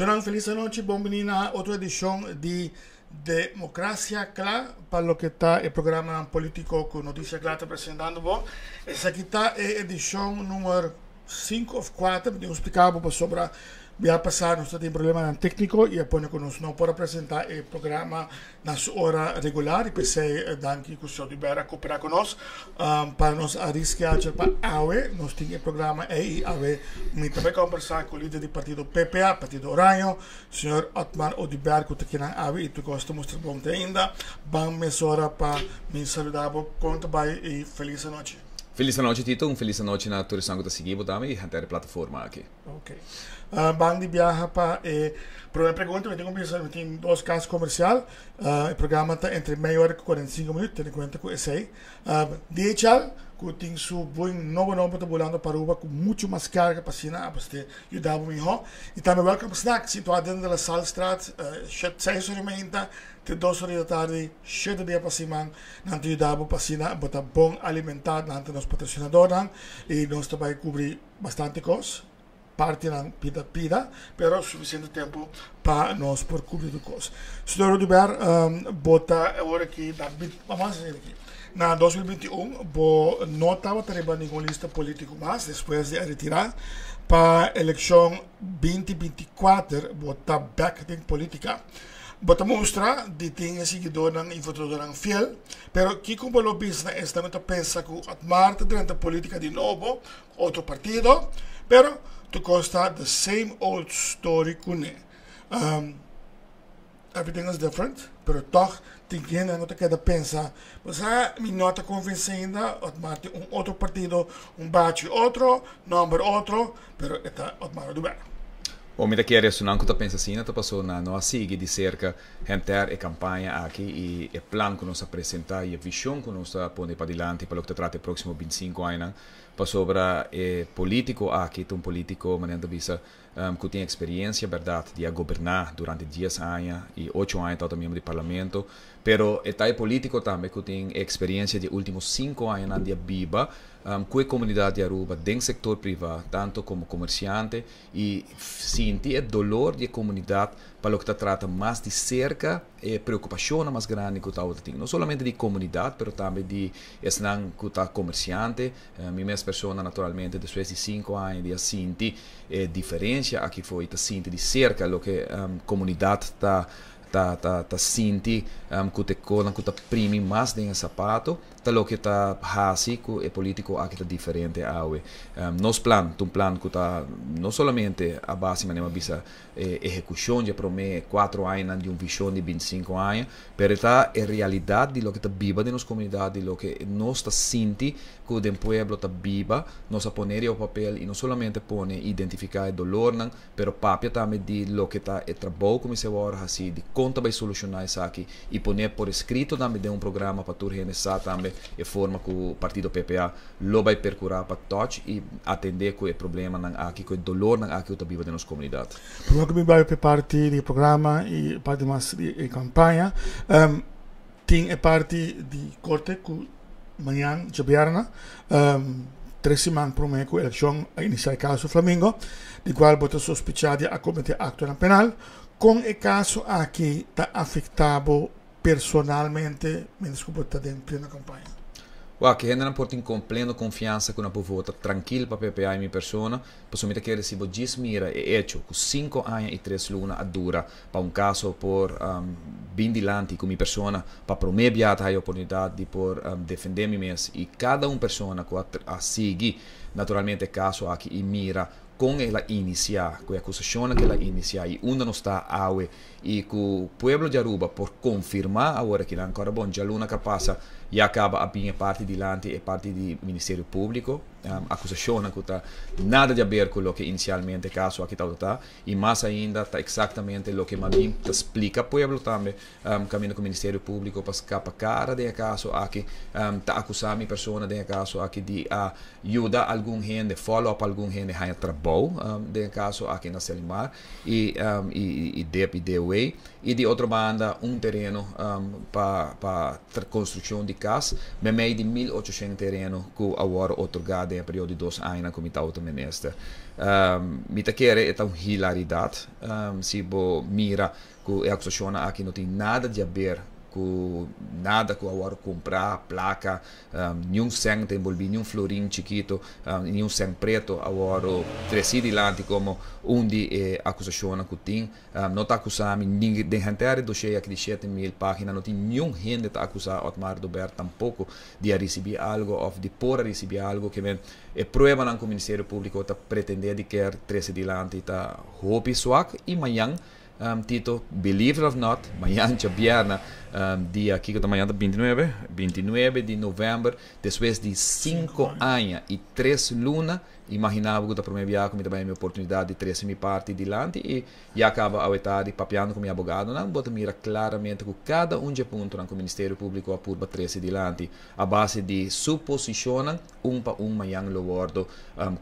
Shonan, felis anochi, bon bini na otro edicion di Democracia Cla pa loke ta e programa politico cu Noticia Cla ta presentando bo. Esaki ta e edicion numero 5 of 4, mi tin cu splica bo pasobra bia pasa nos ta tin problemanan tecnico y a pone cu nos no por a presenta e programa na su ora regular y p'esey danki cu señor Dubert a coopera cu nos pa nos a reschedule pa awe. Nos tin e programa ey y awe mi ta bay combersa cu lider di partido PPA, Partido Oraño, señor Otmar Oduber, cu ta kinan awe y tur cos ta mustra bon te ainda. Ban mesora pa mi saluda bo. Con ta bay y feliz anochi. Feliz anochi, Tito, un feliz anochi na tur esnan cu ta sigui bo tambe y henter e plataforma aki. Ok. Ban di biaha pa e prome pregunta. Mi tin ku bisa mi tin dos kas komersial. E programa ta entre mei ora ku 45 minuut. Tene kuenta ku esei. DHL ku tin su buen nobo nobo ta bulando pa Aruba ku muchu mas karga pa asina a por yuda bo mihó. I tambe Welcome Snack situá den de La Sallestraat, 6 ora mainta te 2 ora di atardi, 7 dia pa siman. Nan ta yuda bo pa asina bo ta bon alimentá. Nan ta nos patrosinadornan i nos ta bai kubri bastante kos, partinan pida pida, pero sufisiente tempu pa nos por kubri tur kos. Señor Oduber, bo ta awor aki na, vamos a hacer aki, na 2021 bo no tabata riba ningun lista politico mas despues di a retira. Pa elekshon 2024 bo ta bek den politica. Bo ta mustra di tin e siguidornan y votadornan fiel, pero kico bo lo bisa na esnan cu ta pensa cu Otmar ta drenta politica di nobo, otro partido, pero tur cos ta the same old story cune. Everything is different, pero toch tin hendenan cu ta keda pensa, bo sa mi no ta convenci ainda, Otmar tin un otro partido, un bachi otro, nomber otro, pero e ta Otmar Oduber. Bon, mi ta kere esunnan ku ta pensa asina ta paso nan no a sigui di serka henter e kampaña aki i e plan ku nos a presentá i e vishon ku nos ta pone padilanti pa loke ta trata e próksimo 25 añanan, pasobra e polítiko aki ta un polítiko, manera nan ta bisa, ku tin eksperiensia bèrdat di a goberná durante 10 aña i 8 aña tabata miembro di parlamento, pero e ta e polítiko tambe ku tin e eksperiensia di e último 5 añanan di a biba ku e komunidat di Aruba den sektor privá, tanto komo komersiante, i sinti e dolor di e komunidat pa loke ta trata mas di serka e preokupashonnan mas grandi ku tabata tin, no solamente di komunidat pero tambe di esnan ku ta komersiante. Mi mes persona naturalmente despues di 5 aña di a sinti e diferensia aki for i ta sinti di serka loke komunidat ta ta ta ta sinti ku ta e konan ku ta primi mas den e sapato ta loke ta hasi ku e politiko aki ta diferente awe. Nos plan ta un plan ku ta no solamente a base manera mi a bisa e ehekushon dje promé 4 añanan di un vishon di 25 aña, pero e ta e realidat di loke ta biba den nos komunidat, di loke nos ta sinti ku den pueblo ta biba, nos a pone riba papel i no solamente pone identifiká e dolornan, pero papia tambe di loke ta e trabou ku mester wòrdu hasí, di kon ta bai solushoná esaki i pon'é por eskrito tambe den un programa pa tur hende sa tambe e forma ku partido PPA lo bai perkurá pa tòch i atendé ku e problemanan aki, ku e dolornan aki ku ta biba den nos komunidat. Promé ku mi bai pa e parti di e programa i e parti mas di e kampaña, tin e parti di korte ku mañan djabièrnè, 3 siman promé ku elekshon a inisiá e kaso Flamingo, di kual bo ta sospechá di a kometé aktonan penal. Kon e kaso aki ta afektá bo personalmente mientras ku bo ta den pleno kampaña? Wak, e hendenan por tin pleno konfiansa ku nan por vota trankil pa PPA i mi persona, pasobra mi ta kere si bo djis mira e echo ku 5 aña i 3 luna a dura pa un kaso por bin dilanti ku mi persona pa promé bia ta haya oportunidat di por defendé mi mes i kada un persona ku a sigui naturalmente e kaso aki i mira kon el a inisiá, ku e akusashonnan ku el a inisiá i unda nos ta awe i ku pueblo di Aruba por konfirmá awor aki nan. Kòrda bon, djaluna ku a pasa ya kaba a bin e parti dilanti, e parti di Ministerio Públiko, akusashonnan ku ta nada di aber ku loke inisialmente e kaso aki tabata ta i mas ainda ta eksaktamente loke Mabin ta splika pueblo tambe kaminda ku Ministerio Públiko pa skapa kara den e kaso aki ta akusá mi persona den e kaso aki di a yuda algun hende, follow up algun hende haña trabou den e kaso aki na Selimar i i dip i DOW i di otro banda un tereno pa pa konstrukshon di cas, meimei di 1800 tereno cu a wordo otorga den e periodo di 2 aña cu mi tawata minister. Mi ta kere e ta un hilaridad si bo mira cu e acusacionnan aki no tin nada di haber cu nada cu a wordo cumpra, placa, niun cent ta envolvi, niun florin chikito, niun cent preto a wordo treci dilanti como un di e acusacionnan cu tin. No ta acusa mi, ni den henter e dossier aki di 7000 pagina no tin niun hende ta acusa Otmar Oduber tampoco di a ricibi algo of di por a ricibi algo. Ke men e pruebanan cu Ministerio Publico ta pretende di kier trece dilanti ta hopi swak y mañan, Tito, believe it of not, mañan djabièrnè, dia, kiko ta mañan ta 29? 29 di novèmber, despues di 5 aña i 3 luna, imaginá bo ku ta promé biaha ku mi ta bai mi oportunidat di trese mi parti dilanti i ya kaba awe tardi papiando ku mi abogadonan, bo ta mira klaramente ku kada un dje puntonan ku Ministerio Públiko a purba trese dilanti a base di suposishonnan, un pa un mañan lo wòrdu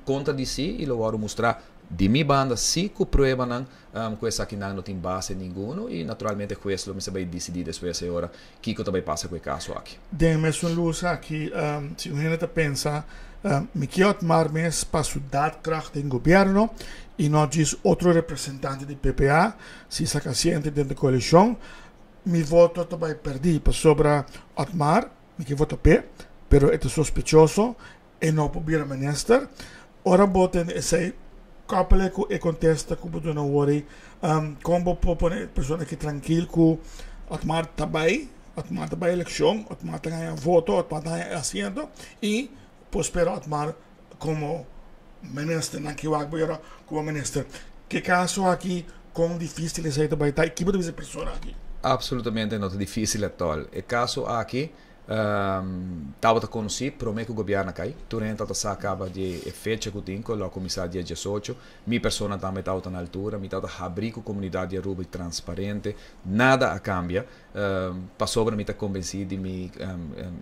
kontradisí i lo wòrdu mustrá di mi banda sí ku pruebanan Cu esakinan no tin base ninguno y naturalmente hues lo mester bay dicidi despues e ora kico ta bay pasa cu e caso aki. Den mesun luz aki, si un hende ta pensa, Mi kier Otmar mes pa su daadkracht den gobierno y no djis otro representante di PPA, si saca asiento den de coalicion, mi voto ta bay perdi pasobra Otmar, mi kier vota p'e, pero e ta sospechoso, E no por bira minister. Ora bo tende esei, koppel ku e kontesta ku bo duna awor ei, kon bo por pone e persona aki trankil ku Otmar ta bai, Otmar ta bai elekshon, Otmar ta haña voto, Otmar ta haña asiento i por spera Otmar komo minister. Nan ke wak bo yora komo minister. Ke kaso aki kon difisil esei ta bai ta i ki bo ta bisa e persona aki? Absolutamente no ta difisil atòl. E kaso aki Tabata konosí promé ku gobièrnu a kai. Tur hende tabata sa kaba di e fecha ku tin ku lo a kuminsá dia diesocho. Mi persona tambe tabata na altura. Mi tabata habrí ku komunidat di Aruba i transparente. Nada a kambia pasobra mi ta kombensí di mi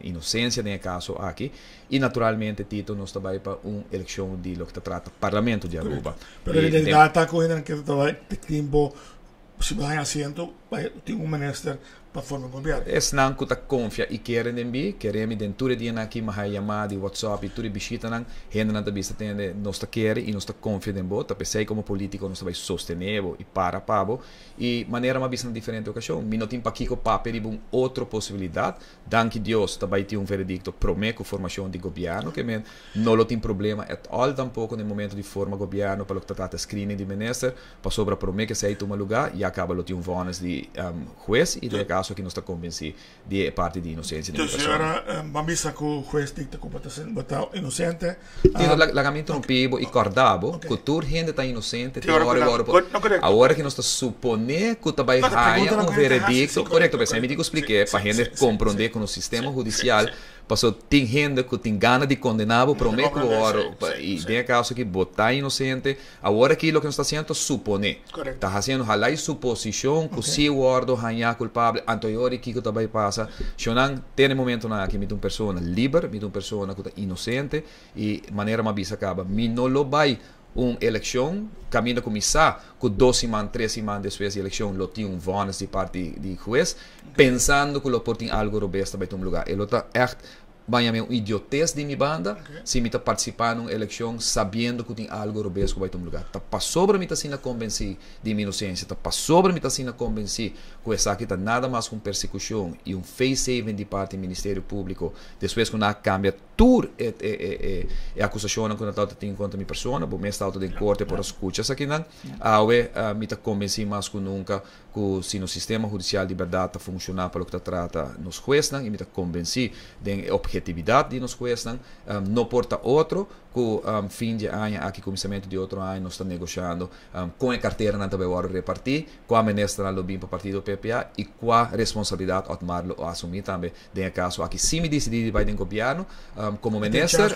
inosensia den e kaso aki. I naturalmente Tito nos ta bai pa un elekshon di loke ta trata Parlamento di Aruba. Pero e realidad ta ku hendenan ke ta bai tin bo Si bo haña asiento, bai tin un minister pa forma un gobierno. Esnan ku ta konfia i kere den mi, kere mi den tur e dianan aki, mi haña yamada di WhatsApp i tur e bishitanan, hendenan ta bisa tende, nos ta kere i nos ta konfia den bo, ta p'esei komo politiko nos ta bai sostené bo i para pa bo. I manera mi a bisa na diferente okashon, mi no tin pakiko papia riba un otro posibilidat, danki Dios ta bai tin un veredikto promé ku formashon di gobièrnu, ke men no lo tin problema at all tampoko na e momento di forma gobièrnu pa loke ta trata screening di minister. Pasobra promé ku esei tuma lugá, ya kaba lo tin un vònis di hues i den e kaso aki nos ta konvensí di e parti di inosensia di mi persona. Entonces ora bo a bisa ku hues dikta ku bo ta bo ta inosente. Tito, laga mi interrumpí bo i kòrda bo ku tur hende ta inosente te ora wòrdu por. Awor aki nos ta suponé ku ta bai haña un veredikto, korekto, p'esei mi tin ku splik'é pa hende komprondé ku nos sistema hudisial Paso tin hende ku tin gana di kondená bo promé ku bo wòrdu, i den e kaso aki bo ta inosente. Awor aki loke nos ta hasiendo ta suponé. Ta hasiendo hala e suposishon ku si wòrdu hañá kulpabel, anto e ora i kiko ta bai pasa. Shonnan, te na e momentunan aki mi ta un persona liber, mi ta un persona ku ta inosente i manera mi a bisa kaba, mi no lo bai un elekshon kaminda ku mi sa ku dos siman, tres siman despues di elekshon lo tin un vònis di parti di hues, pensando ku lo por tin algu robes ta bai tuma lugá. E lo ta ègt baña mi un idiotes di mi banda si mi ta partisipá na un elekshon sabiendo ku tin algu robes ku bai tuma lugá. Ta pasobra mi ta asina kombensí di mi inosensia, ta pasobra mi ta asina kombensí ku esaki ta nada mas ku un persekushon i un face-saving di parti Ministerio Públiko despues ku nan a kambia Tur e e akusashonnan ku nan tabata tin kontra mi persona, bo mes tabata den korte por a skucha esakinan. Awe mi ta kombensí mas ku nunka ku si nos sistema hudisial di bèrdat ta funshoná pa loke ta trata nos huesnan i mi ta kombensí den e ophetividat di nos huesnan, no por ta otro ku fin di e aña aki, kuminsamentu di otro aña nos ta negoshando kon e karteranan ta bai wòrdu repartí, kua ministernan lo bin pa partido PPA i kua responsabilidat Otmar lo asumí tambe Den e kaso aki si mi disidí di bai den gobièrnu komo minister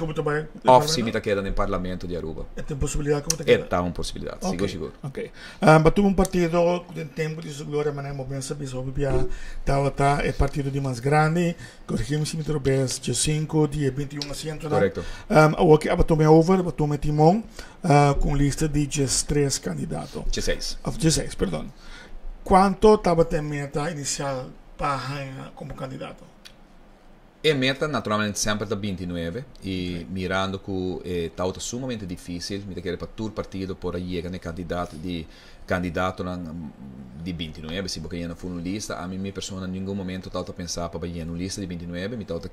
òf si mi ta keda den parlamento di Aruba. E ta un posibilidat ku bo ta keda? E ta un posibilidat, sigur sigur. Oke. Bo tuvo un partido ku den tempu di su gloria manera bo mester bisa hopi bia tabata e partido di mas grandi, korigí mi si mi ta robes, diesinku di e 21 asientonan. Korekto. Awor ki abo tuma e over, bo tuma e timon ku un lista di diestres kandidato. Dieseis. Òf dieseis, perdon. Kuanto tabata e meta inisial pa haña komo kandidato? E meta naturalmente semper ta 29 y mirando cu ta sumamente dificil, mi ta kere, pa tur partido por yega na cantidad di candidato di 29, si bo no for un lista. Ami, mi persona, ningun momento ta pensa pa yena un lista di 29. Mi ta cu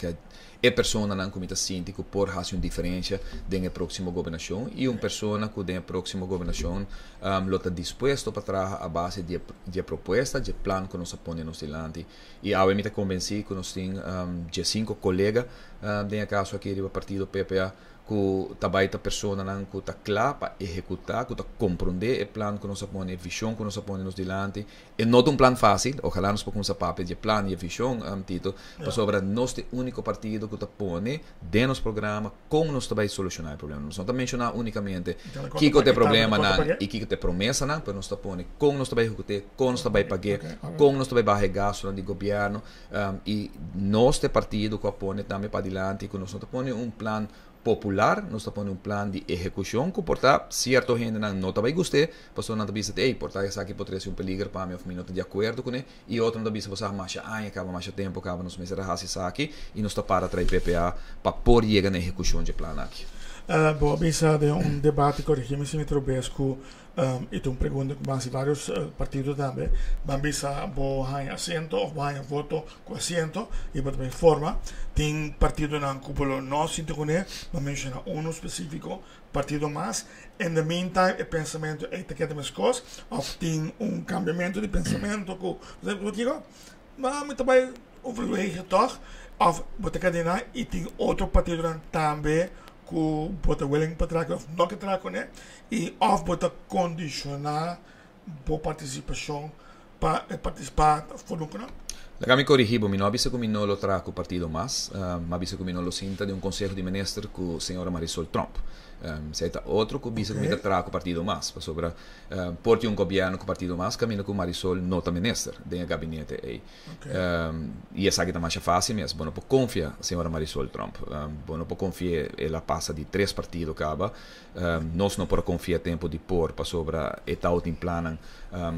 e personanan cu mi ta sinti cu por haci un diferencia den proximo gobernacion y un persona cu den proximo gobernacion lo ta dispuesto pa traha a base di propuesta, di plan cu nos a pone nos dilanti. Y awe mi ta convenci cu nos tin 5 colega den caso aki di partido PPA cu tambe ta personanan cu ta cla pa ehecuta, cu ta compronde e plan cu nos a pone, e vision cu nos a pone nos dilanti. E no ta un plan facil, ohala nos por cuminsa papia di plan y vision, Tito, pasobra nos ta e unico partido cu ta pone den nos programa con nos ta bay soluciona e problema. Nos no ta menciona unicamente kico ta e problemanan y kico ta e promesanan, pero nos ta pone con nos ta bay ehecuta, con nos ta bay paga, con nos ta bay baha gasto di gobierno y nos ta e partido cu a pone tambe padilanti cu nos no ta pone un plan popular, nos ta pone un plan di ehecucion cu por ta cierto hendenan no ta bay gusta, pasobra nan ta bisa, "Hey, por ta esaki por ta un peliger pa mi of mi no ta di acuerdo cu ne," y otro nan ta bisa, "Bo masha aña caba, masha tempo caba, nos mester haci esaki," y nos ta para tras PPA pa por yega na ehecucion di e plan aki. Bo a bisa den un debate, corigi mi si mi trobeca, y un pregunta cu mas varios partido tambe, ban bisa bo haya asiento of bo haya voto cu asiento y bo tambe forma. Tin partidonan cu bo no sinti cu ne, bo menciona uno specifico, partido MAS. In the meantime, e pensamento ey ta keda mescos of tin un cambiamento di pensamento cu, bo digo, "Ma mi ta bay overwegen toch," of bo ta keda y tin otro partidonan tambe cu bo ta willing pa traha of no ke traha cu ne y of bo ta condiciona bo participacion pa participa for no? Laga mi corigi, mi no a bisa cu mi no lo traha cu partido MAS, m'a bisa cu mi no lo sinta den un conseho di minister cu señora Marisol Tromp. Esey ta otro cu bisa cu mi ta traha cu partido MAS, pasobra por tin un gobierno cu partido MAS caminda cu Marisol no ta minister den e gabinete ey. Y esaki ta mas facil mes. Bo no por confia señora Marisol Tromp. Bo no por confia, el a pasa di tres partido caba. Nos no por confia tempo di POR pasobra e tabatin plannan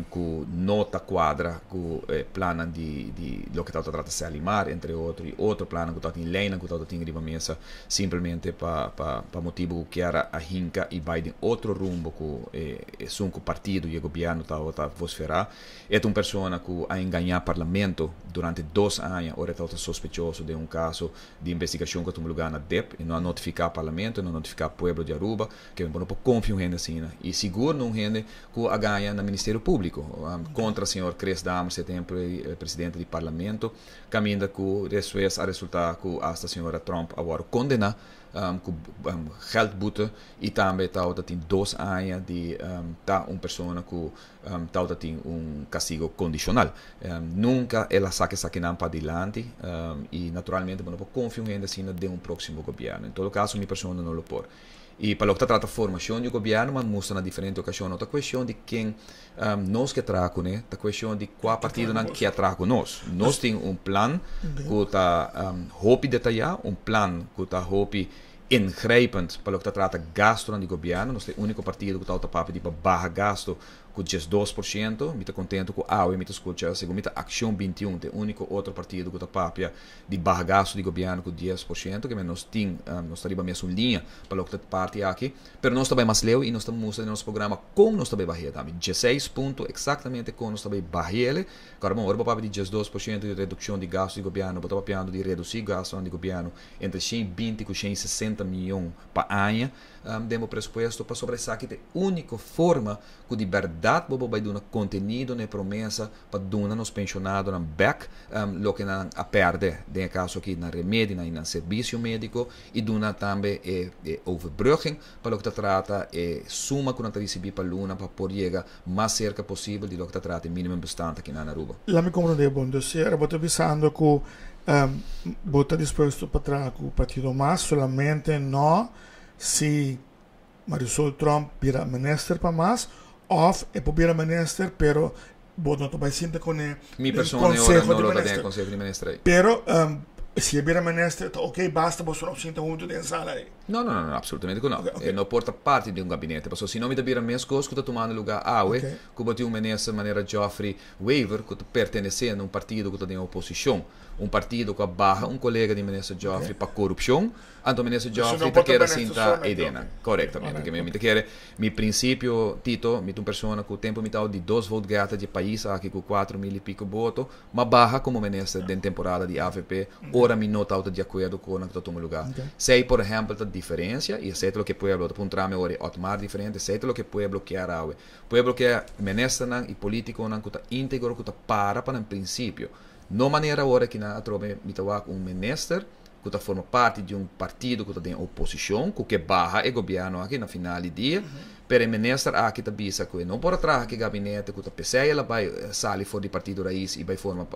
cu no ta cuadra cu plannan di loke ta trata Serlimar, entre otro, y otro plannan cu tabatin, leynan cu tabatin riba mesa, simplemente pa motibo cu kier a hinca y bay den otro rumbo cu esun cu partido y gobierno tabata vocifera. E ta un persona cu a engaña parlamento durante 2 aña, ora tabata sospechoso di un caso di investigacion cu a tuma luga na DIP y no a notifica parlamento, no a notifica pueblo di Aruba, cu no por confia un hende asina, y sigur no un hende cu a gaña na Ministerio Publico contra señor Chris Dammers, e tempo presidente di parlamento, caminda cu despues a resulta cu hasta señora Tromp a wordo condena cu geldboete y tambe tin 2 aña di ta un persona cu tin un castigo condicional. Nunca el a saca esakinan padilanti y naturalmente no por confia un hende asina den un proximo gobierno. En todo caso, mi persona no lo por. Y pa loke ta trata formacion di gobierno, m'a mustra na diferente ocasion, no ta cuestion di ken nos kier traha cu ne, ta cuestion di cua partidonan kier traha cu nos. Nos tin un plan cu ta hopi detaya, un plan cu ta hopi ingrijpend pa loke ta trata gasto di gobierno. Nos ta e unico partido cu ta papia di baha gasto cu 12%. Mi ta contento cu awe mi ta scucha, segun mi ta Accion 21, e unico otro partido cu ta papia di baha gasto di gobierno cu 10%, cu nos tin, nos ta riba mesun linea pa loke ta parti aki, pero nos ta bay mas leu y nos ta mustra den nos programa con nos ta bay baha tambe. 16 punto exactamente con nos ta bay baha. Awor, bon, ora papia di 12% di reduccion di gasto di gobierno, bo ta papiando di reduci gasto di gobierno entre 120 y 160 miyon pa aña den presupuesto, pasobra esaki ta e unico forma cu di berdad bo bay duna contenido na promesa pa duna nos pensionadonan back loke nan a perde, den caso aki na remedi, na servicio medico, y duna tambe e overbrugging pa loke ta trata e suma cu nan ta ricibi pa luna pa por yega mas cerca posibel di loke ta trata minimumbestand aki na Aruba. Laga mi comprende bon. Dus bo ta bisando cu bo ta dispuesto pa traha cu partido MAS, solamente no si Marisol Tromp bira minister pa MAS of e por bira minister, pero bo no ta bay sinta cu ne Mi persona conseho no di lo minister. Den conseho di minister. Pero Si e bira minister, ta ok, basta boso no sinta hunto den sala ey. No, no, no, no, absolutamente cu no. E no por ta parti di un gabinete, pasobra si no mi ta bira mes cos cu ta tumando lugar awe, cu bo tin un minister manera Geoffrey Wever cu ta pertenece na un partido cu ta den oposicion, un partido cu a baha un colega di minister Geoffrey pa corupcion. Anto minister Geoffrey ta keda sinta eydennan. Correctamente. Mi ta kere, mi principio, Tito, mi ta un persona cu tempo mi ta di dos vote getter di e pais aki cu 4000 y pico voto, m'a baha como minister den temporada di AVP ora mi no tawata di acuerdo cu nan cu ta tuma lugar. Esey por ehempel ta diferencia y esey ta loke pueblo ta puntra mi ora e Otmar diferente, esey ta loke pueblo kier awe. Pueblo kier ministernan y politiconan cu ta integro, cu ta para pa nan principio. No manera ora ki nan atrobe mi ta wak un minister cu ta forma parti di un partido cu ta den oposicion, cu ke baha e gobierno aki na final di dia, pero e minister aki ta bisa cu e no por a traha cu e gabinete, cu ta pesey el a bay sali for di partido Raiz y bay forma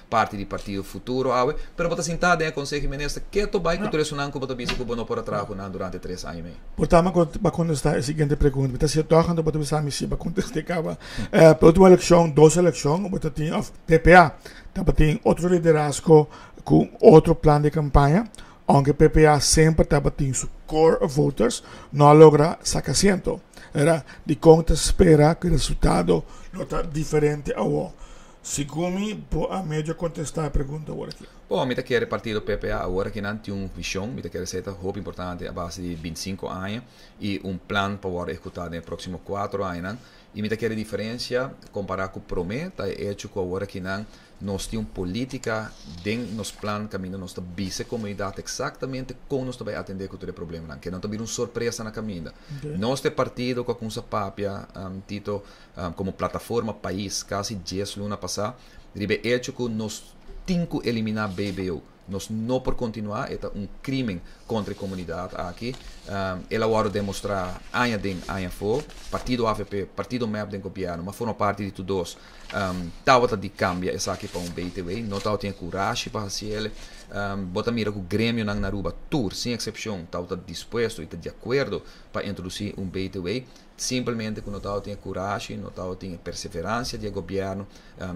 parti di partido Futuro awe, pero bo ta sinta den e conseho di minister, keto bay cu tur esunnan cu bo ta bisa cu bo no por a traha cu nan durante 3 aña y mei? Por tanto, bo contesta e siguiente pregunta. Mi ta siya toch, anto bo ta bisa mi si bo contesta caba. Pa ultimo eleccion, dos eleccion, bo ta tin, of PPA, tabatin otro liderazgo cu otro plan di campaña, aunke PPA semper tabatin su core voters, no a logra saca asiento. Era di con ta spera cu e resultado lo ta diferente awo? Segun mi, bo a medio contesta e pregunta awor aki. Bon, mi ta kere partido PPA awor aki nan tin un vision, mi ta kere esey ta hopi importante a base di 25 aña y un plan pa wordo ehecuta den e proximo 4 añanan. Y mi ta kere diferencia compara cu prome ta e hecho cu awor aki nan nos tin un politica den nos plan caminda nos ta bisa e comunidad exactamente con nos ta bay atende cu tur e problemanan, cu no ta bira un sorpresa na caminda. Nos ta e partido cu a cuminsa papia, Tito, como plataforma pais casi 10 luna pasa, riba e hecho cu nos tin cu elimina BBO. Nos no por continua, e ta un crimen contra e comunidad aki. El a wordo demostra aña den, aña afo. Partido AVP, partido MEP den gobierno, m'a forma parti di tur dos. Tawata di cambia esaki pa un BTW, no tawatin e curashi pa haciele. Bo ta mira cu gremionan na Aruba tur, sin excepcion, tawata dispuesto y ta di acuerdo pa introduci un BTW. Simplemente cu no tawatin e curashi, no tawatin e perseverancia di e gobierno.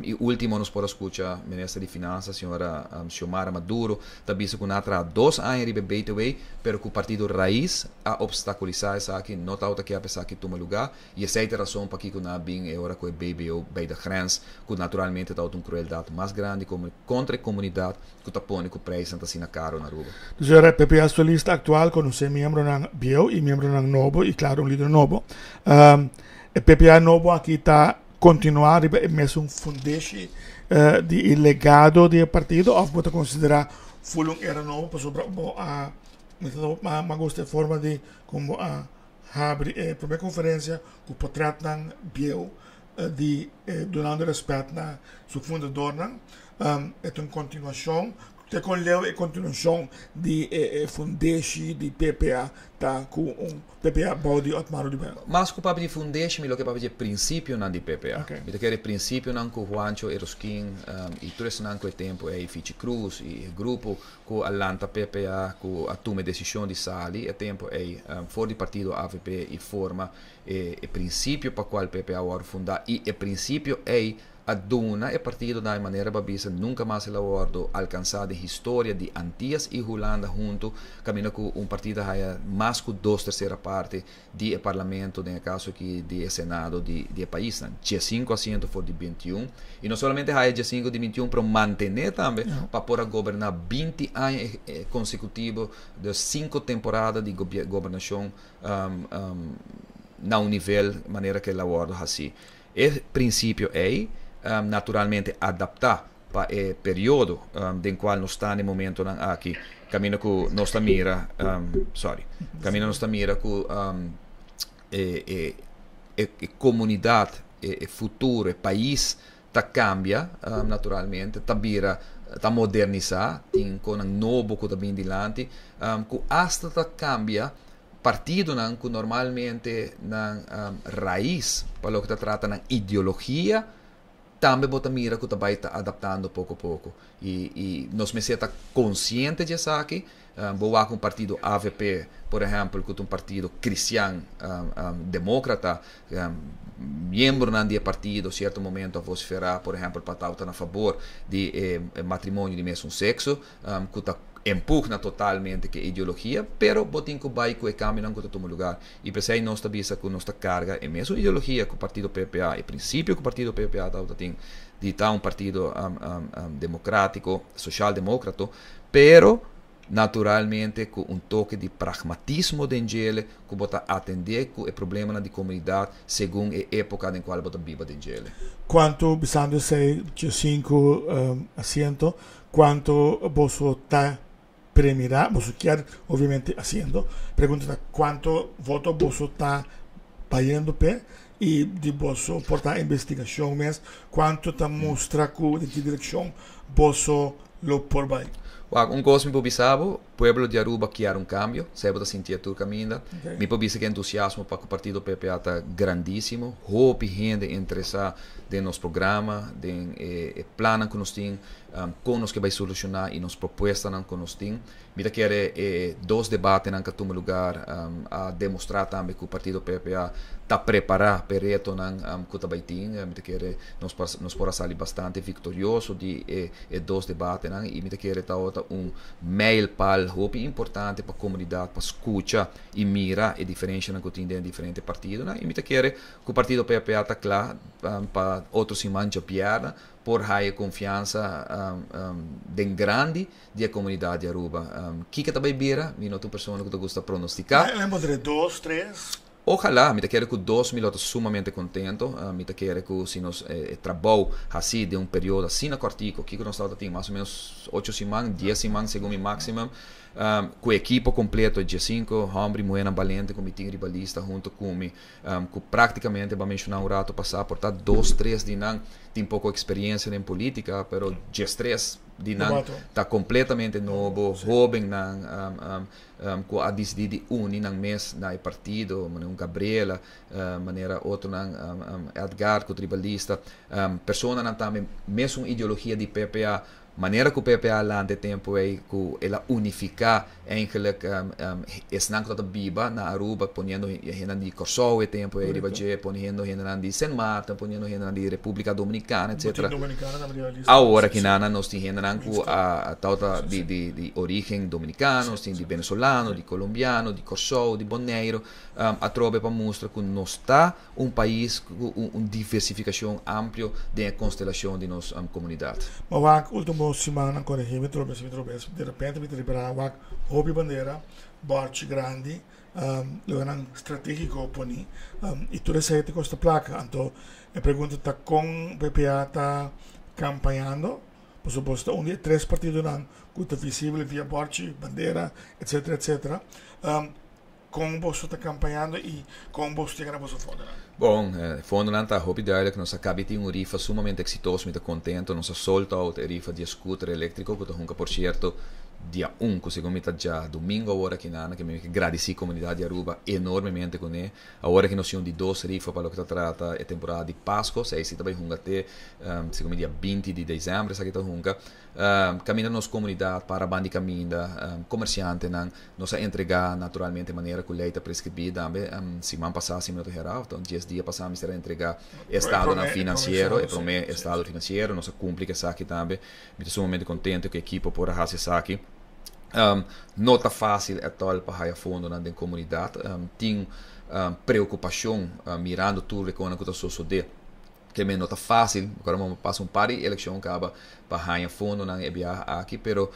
Y ultimo nos por a scucha minister di Finanza, señora Xiomara Maduro, ta bisa cu nan a traha 2 aña riba e BTW, pero cu partido Raiz a obstaculisa esaki, no tawata kier pa esaki tuma lugar. Y esey ta e rason pakico nan a bin e ora cu e BBO bij de grens, cu naturalmente tawata un crueldad mas grandi como contra e comunidad cu ta pone cu prijsnan ta asina caro na Aruba. Dus e PPA su lista actual conoce miembronan bieu y miembronan nobo y claro un lider nobo. E PPA nobo aki ta continua riba e mesun fundeshi di legado di e partido of bo ta considera full un era nobo pasobra bo a mi gusta e forma di con bo a habri e prome conferencia cu portretnan bieu di dunando respet na su fundadornan. E ta un continuacion te con leu e continuacion di e fundeshi di PPA ta cu un PPA bou di Otmar Oduber? Mas cu papia di fundeshi, mi lo ke papia di e principionan di PPA. Mi ta kere e principionan cu Juancho Eroskin y tur esnan cu e tempo ey, Fichi Cruz y e grupo cu a lanta PPA, cu a tuma e decision di sali e tempo ey for di partido AVP y forma e principio pa cual PPA wordo funda y e principio ey a duna e partido na e manera bo a bisa nunca mas el a wordo alcansa den historia di Antillas y Hulanda hunto, caminda cu un partido haya mas cu dos tercera parti di e parlamento, den e caso aki di e senado di e paisnan, 15 asiento for di 21, y no solamente haya 15 di 21, pero mantene tambe pa por a goberna 20 aña consecutivo, de cinco temporada di gobernacion na un nivel manera cu el a wordo haci. E principio ey naturalmente adapta pa e periodo den cual nos ta na e momentonan aki, caminda cu nos ta mira, sorry, caminda nos ta mira cu e comunidad, e futuro, e pais ta cambia naturalmente, ta bira, ta modernisa, tin cosnan nobo cu ta bin dilanti, cu hasta ta cambia partidonan cu normalmente nan raiz pa loke ta trata nan ideologia. Tambe bo ta mira cu ta bay ta adaptando poco poco. Y nos mester ta consciente di esaki. Bo wak un partido AVP, por ehempel, cu ta un partido cristian democrata, miembronan di e partido cierto momento a vocifera, por ehempel, pa ta na favor di e matrimonio di mesun sexo, cu ta empugna totalmente cu e ideologia, pero bo tin cu bay cu e cambionan cu ta tuma lugar. Y p'esey nos ta bisa cu nos ta carga e mesun ideologia cu partido PPA, e principio cu partido PPA ta tin di ta un partido democratico, social-democrato, pero naturalmente cu un toke di pragmatismo den djele, cu bo ta atende cu e problemanan di comunidad segun e epoca den cual bo ta biba den djele. Cuanto, bisando esey, 5 asiento, cuanto boso ta premira, boso kier obviamente haciendo, pregunta ta cuanto voto boso ta bayendo pe y di boso por ta investigacion mes, cuanto ta mustra cu den ki direccion boso lo por bay? Wak, un cos mi por bisa bo, pueblo di Aruba kier un cambio, esey bo ta sinti tur caminda. Mi por bisa cu entusiasmo pa cu partido PPA ta grandisimo, hopi hende interesa den nos programa, den e plannan cu nos tin, con nos kier bay soluciona y nos propuestanan cu nos tin. Mi ta kere e dos debatenan cu a tuma lugar a demostra tambe cu partido PPA ta prepara pa e retonan cu ta bay tin. Mi ta kere nos por a sali bastante victorioso di e dos debatenan y mi ta kere ta un mijlpaal hopi importante pa comunidad pa scucha y mira e diferencianan cu tin den diferente partidonan. Y mi ta kere cu partido PPA ta cla pa otro siman djabièrnè por haya confiansa den grandi di e comunidad di Aruba. Kico ta bay bira? Mi no ta un persona cu ta gusta pronostica. Mi pondré 2, 3. Ojalá, mi ta kere cu 2 mi lo ta sumamente contento. Mi ta kere cu si nos trabou haci den un periodo asina cortico, kico nos tabata tin mas o menos 8 siman, 10 siman segun mi maximum, cu equipo completo, 15 homber y muhernan balente cu mi tin riba lista hunto cu mi, cu practicamente, ba menciona un rato pasa, por ta 2, 3 di nan tin poco experiencia den politica, pero 13 di nan Nobato. ta completamente nobo, hobennan, cu a decidi di uni nan mes na e partido, manera un Gabriela, manera otronan, Edgar cu tribalista, personanan tambe mes un ideologia di PPA, manera cu PPA lante tempo ei cu el a unifica eigenlijk esnan cu ta biba na Aruba, poniendo hendenan di Curaçao e tempo ei riba dje, poniendo hendenan di Sint Maarten, poniendo hendenan di República Dominicana, etcétera. Botin Dominicana tambe riba lista. Awor aki nana nos tin hendenan cu a tauta di origen dominicano, nos tin di venezolano, di colombiano, di Curaçao, di Bonaire, atrobe pa mustra cu nos ta un pais cu un diversificacion amplio den constelacion di nos comunidad. Ma wak ultimo semana, corrigi mi trobe, si mi trobe, de repente mi ta ripara wak hopi bandera, borchi grandi, lugarnan strategico poni, y tur esey te costa placa. Anto, e pregunta ta con PPA ta campañando, por supuesto, un di 3 partidonan cu ta visible via borchi, bandera, etcétera, etcétera. Con boso ta campañando y con boso ta gana boso fondonan? Bon, fondonan ta hopi duidelijk. Nos a cabi tin un rifa sumamente exitoso, mi ta contento. Nos a sold out e rifa di scooter eléctrico, cu ta hunga, por cierto, dia 1, cu segun mi ta ja domingo awor aki nana, cu mi ke gradici comunidad di Aruba enormemente cu ne. Awor aki nos tin un di 2 rifa pa loke ta trata e temporada di Pasco, sei si ta bay hunga te, segun mi dia 20 di december, sa ki ta hunga. Caminda nos comunidad, para bandi caminda, comerciantenan, nos a entrega naturalmente manera cu ley ta prescribi tambe, siman pasa, si mi no ta hera, of 10 dia pasa mi ser entrega estado nan financiero, e prome estado financiero, nos a cumpli cu esaki tambe. Mi ta sumamente contento cu equipo por a haci esaki. No ta facil at all pa haya fondonan den comunidad. Tin preocupacion, mirando tur loke cu ta sucede. Que me no ta fácil, agora vamos passar um par de eleição acaba pa ganhar fundo na EBA aqui, pero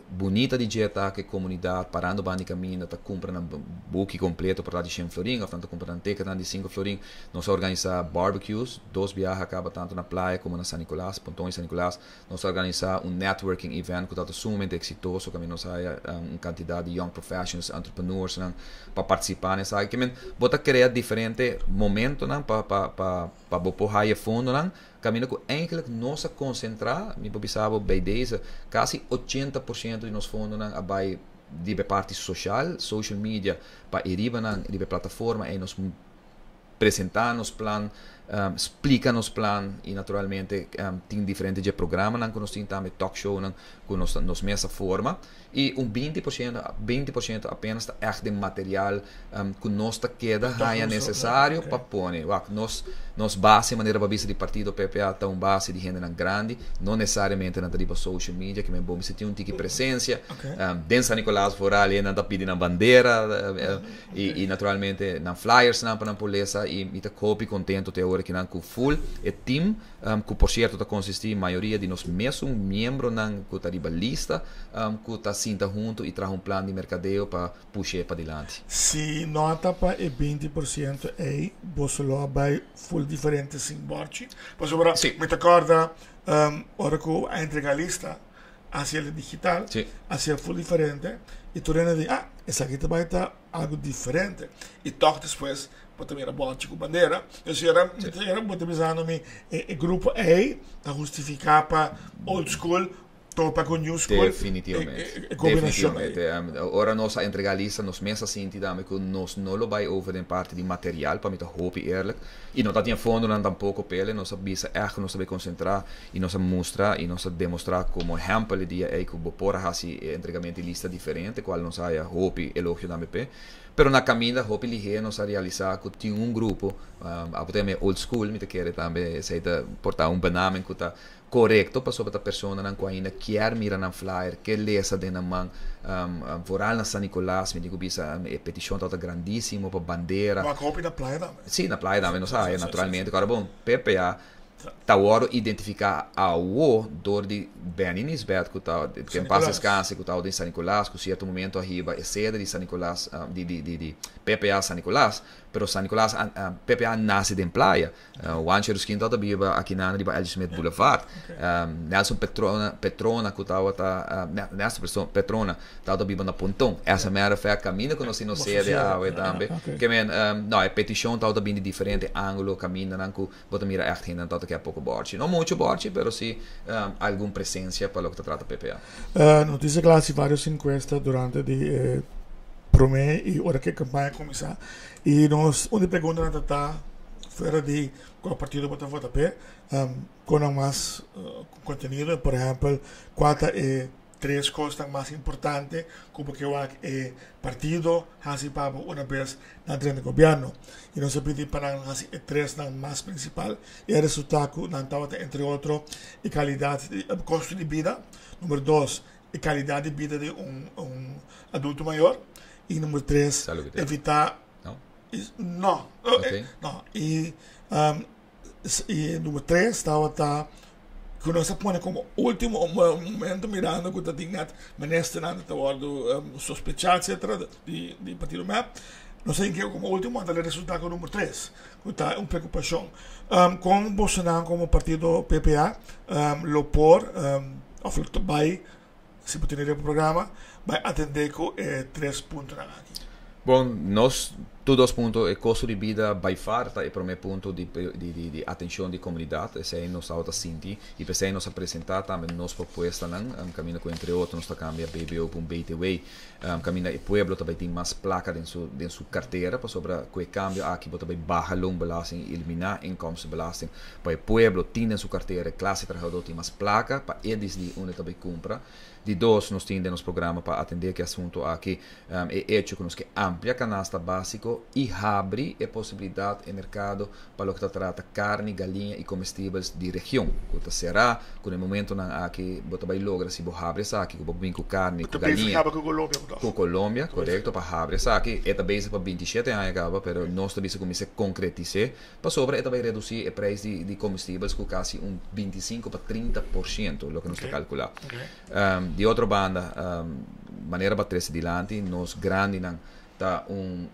bonita de jeito que comunidade parando bani caminho, tá comprando book completo para de 100 florin, ou tanto comprando ticket de 5 florin. Nós organiza barbecues, 2 viajes acaba tanto na praia como na San Nicolás, Pontão e San Nicolás. Nós organiza um networking event que tá sumamente exitoso, que nós há uma quantidade de young professionals, entrepreneurs, não, pa participar nessa, que men bota criar diferente momento, não, pa, pa, pa, pa bo por haya fundo, não, caminho que eigenlijk nós concentrar, mi pensava bij deze, quase 80% de nos fundo, não, a bij die bij parte social, social media, pa iriba, não, die bij plataforma, e nos apresentar nos plan, Splica nos plan y naturalmente tin diferente di programa ku nos tin tambe, talk show ku nos mes a forma, y un 20%, 20% apenas ta echt di material ku nos ta keda haya necesario pa pone. Wak, nos base, manera pa bisa, di partido PPA ta un base di hende grandi, no necesariamente na riba social media, ke men bon si tin un tiki presencia. Den San Nicolas vooral nan ta pidi na bandera y naturalmente na flyers nan pa nan por lesa, y mi ta hopi contento te ora cu nan cu full e team, cu por cierto ta consisti mayoria di nos mesun miembro nan cu ta riba lista, cu ta sinta hunto y traha un plan di mercadeo pa pusha pa dilanti. Si no ta pa e 20% ey, boso lo bay full diferente sin borchi. Pasobra, mi ta corda, ora cu a entrega lista, hacia el digital, hacia full diferente, y tur di, ah, esaki tambe ta algo diferente. Y toch despues, bo ta mira borchi cu bandera. Dus era bo ta pensando mi, e grupo ey ta justifica pa old school, topa cu new school. Definitivamente. E combinacion. Definitivamente. Ora nos a entrega lista, nos mes a sinti tambe cu nos no lo bay over den parti di material, pa mi ta hopi eerlijk. Y no tin fondo nan tampoco p'e, nos a bisa echt nos a bay concentra y nos a mustra y nos a demostra como ehempel di ey cu bo por haci entregamento di lista diferente, cual nos haya hopi elogio tambe p'e. Pero na caminda hopi lihe nos a realisa cu tin un grupo, apotem old school, mi ta kere tambe, esey ta por ta un benaming cu ta corecto pasobra ta persona nan cu ainda kier mira nan flyer, kier lesa den nan man, vooral na San Nicolas, mi digo bisa, e peticion ta grandisimo pa bandera. Maar hopi na Playa tambe. Si, na Playa tambe, nos sabe, naturalmente. Awor bon, PPA ta wordo identifica awo door di Benny Nisbet, cu ta cu en paz descanse, cu ta di San Nicolas, cu cierto momento ariba e sede di San Nicolas, di PPA San Nicolas, pero San Nicolas, PPA nace den Playa. Juancho Ruskin ta biba aki na riba L. Smith Boulevard. Nelson Petrona cu ta Nelson Petrona ta biba na Ponton. As a matter of fact, caminda cu nos no sede awe tambe. Ke men, no, e peticion ta bin di diferente angulo, caminda nan cu bo ta mira echt hende ta kier poco borchi. No mucho borchi, pero si algun presencia pa loke ta trata PPA. Noticia Cla a haci varios encuesta durante di prome y ora cu e campaña cuminsa. Y nos, un di pregunta nan ta fuera di cual partido bo ta vota pe, con mas contenido, por ehempel, cual ta e tres cosnan mas importante cu bo kier e partido haci pa bo una bes nan drenta gobierno. Y nos a pidi pa nan haci e tres nan mas principal y e resultado cu nan tabata, entre otro, e calidad di costo di bida, number 2, e calidad di bida di un adulto mayor y number 3, evita No? No, no, y number 3 tabata cu nos a pone como ultimo momento, mirando cu tin net minister nan ta wordo sospecha, etc., di partido MEP. Nos a hinca como ultimo, anto resulta cu number 3 cu ta un preocupacion. Con boso como partido PPA lo por of lo bay, si bo tin e programa, bay atende cu e tres punto aki? Bon, nos tur dos punto, e costo di bida by far ta e prome punto di atencion di comunidad. Esey nos ta sinti y p'esey nos a presenta tambe nos propuesta nan, caminda cu entre otro nos ta cambia BBO pa un BTW, caminda e pueblo tambe tin mas placa den su cartera, pasobra cu e cambio aki bo tambe baha loonbelasting, elimina inkomstenbelasting, pa e pueblo tin den su cartera, clase trahador tin mas placa pa e dicidi unda tambe cumpra. Di dos, nos tin den nos programa pa atende cu e asunto aki, e hecho cu nos kier amplia canasta basico y habri e posibilidad den mercado pa loke ta trata carni, galiña y comestibels di region. Cu ta sera, cu na momento nan aki bo ta bay logra si bo habri esaki, cu bo bin cu carni, cu galiña. Cu Colombia. Cu Colombia, corecto, pa habri esaki. E ta bezig pa 27 aña caba, pero nos ta bisa cuminsa concretisa, pasobra e ta bay reduci e prijs di comestibels cu casi un 25 pa 30%, loke nos ta calcula. Di otro banda, manera pa trece dilanti, nos grandi nan ta un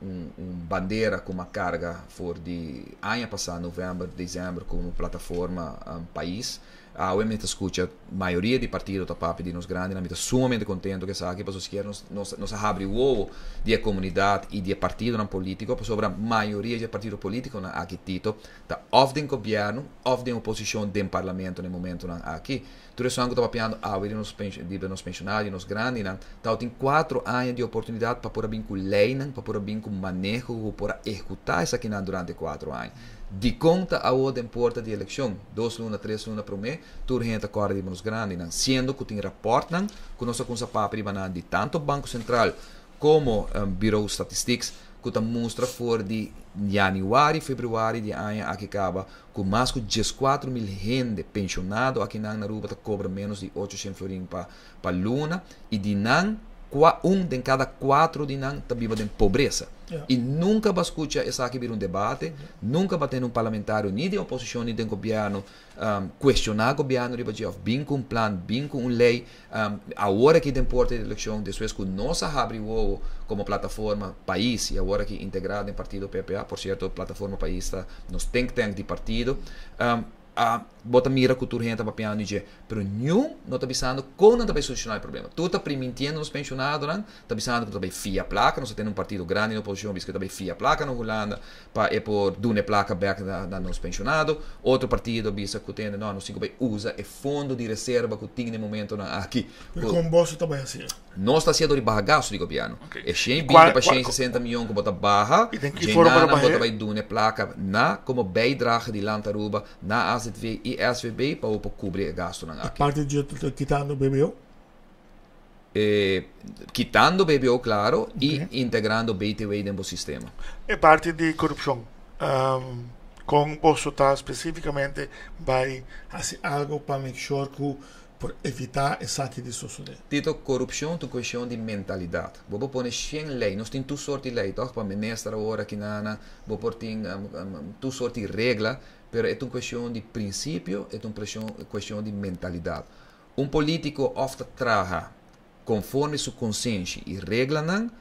bandera cu a carga for di aña pasa, november, december, como plataforma pais. Awe mi ta scucha mayoria di partido ta papia di nos grandi, mi ta sumamente contento cu esaki, pasobra sikiera nos a habri wowo di comunidad y di partido politico, pasobra mayoria di partido politico nan aki, Tito, ta of den gobierno of den oposicion den parlamento na momento nan aki. Tur esnan ku ta papiando awe di nos di nos pensionado, di nos grandinan, tabatin 4 aña di oportunidat pa por a bin ku leinan, pa por a bin ku maneho ku por a ehekutá esakinan durante 4 aña. Dikon ta awo den porta di elekshon, 2 luna, 3 luna promé, tur hende ta kòrda riba nos grandinan, siendo ku tin rapòrtnan ku nos a kumsa papia riba nan di tanto Banko Sentral komo Bureau Statistics ku ta mustra for di yanüari, febrüari di e aña aki kaba ku mas ku 14.000 hende penshonado akinan na Aruba ta kobra ménos di 800 florin pa pa luna i di nan kua un den kada 4 di nan ta biba den pobresa. I nunka bo a skucha esaki bira un debate, nunka bo a tene un parlamentario ni den oposishon ni den gobièrnu cuestiona gobierno riba dje of bin cu un plan, bin cu un ley. Awor aki den porta di eleccion, despues cu nos a habri wowo como Plataforma Pais y awor aki integra den partido PPA, por cierto Plataforma Pais ta nos think tank di partido, a bo ta mira cu tur hende ta papiando di dje, pero niun no ta bisando con nan ta bay soluciona e problema. Tur ta primintiendo nos pensionadonan, ta bisando cu ta bay fia placa, nos ta tene un partido grandi den oposicion bisa cu ta bay fia placa na Hulanda pa e por duna e placa bek na nos pensionado, otro partido bisa cu tende no, nos tin cu bay usa e fondo di reserva cu tin na e momentonan aki. Pero con boso ta bay haci? Nos ta haci dor di baha gasto di gobierno. E 120 pa 160 miyon cu bo ta baha, dje nan bo ta bay duna e placa na como bijdrage di Land Aruba na AZV y SVB pa bo por cubri e gastonan aki. E parti dje ta kitando BBO? Kitando BBO claro y integrando BTW den bo sistema. E parti di corupcion, con boso ta specificamente bay haci algo pa make sure cu por evita esaki di sosode? Tito, corupcion ta un cuestion di mentalidad. Bo por pone 100 ley, nos tin tur soort di ley toch, pa minister awor aki nana, bo por tin tur soort di regla, pero e ta un cuestion di principio, e ta un cuestion di mentalidad. Un polítiko òf ta traha konforme su konsenshi i reglanan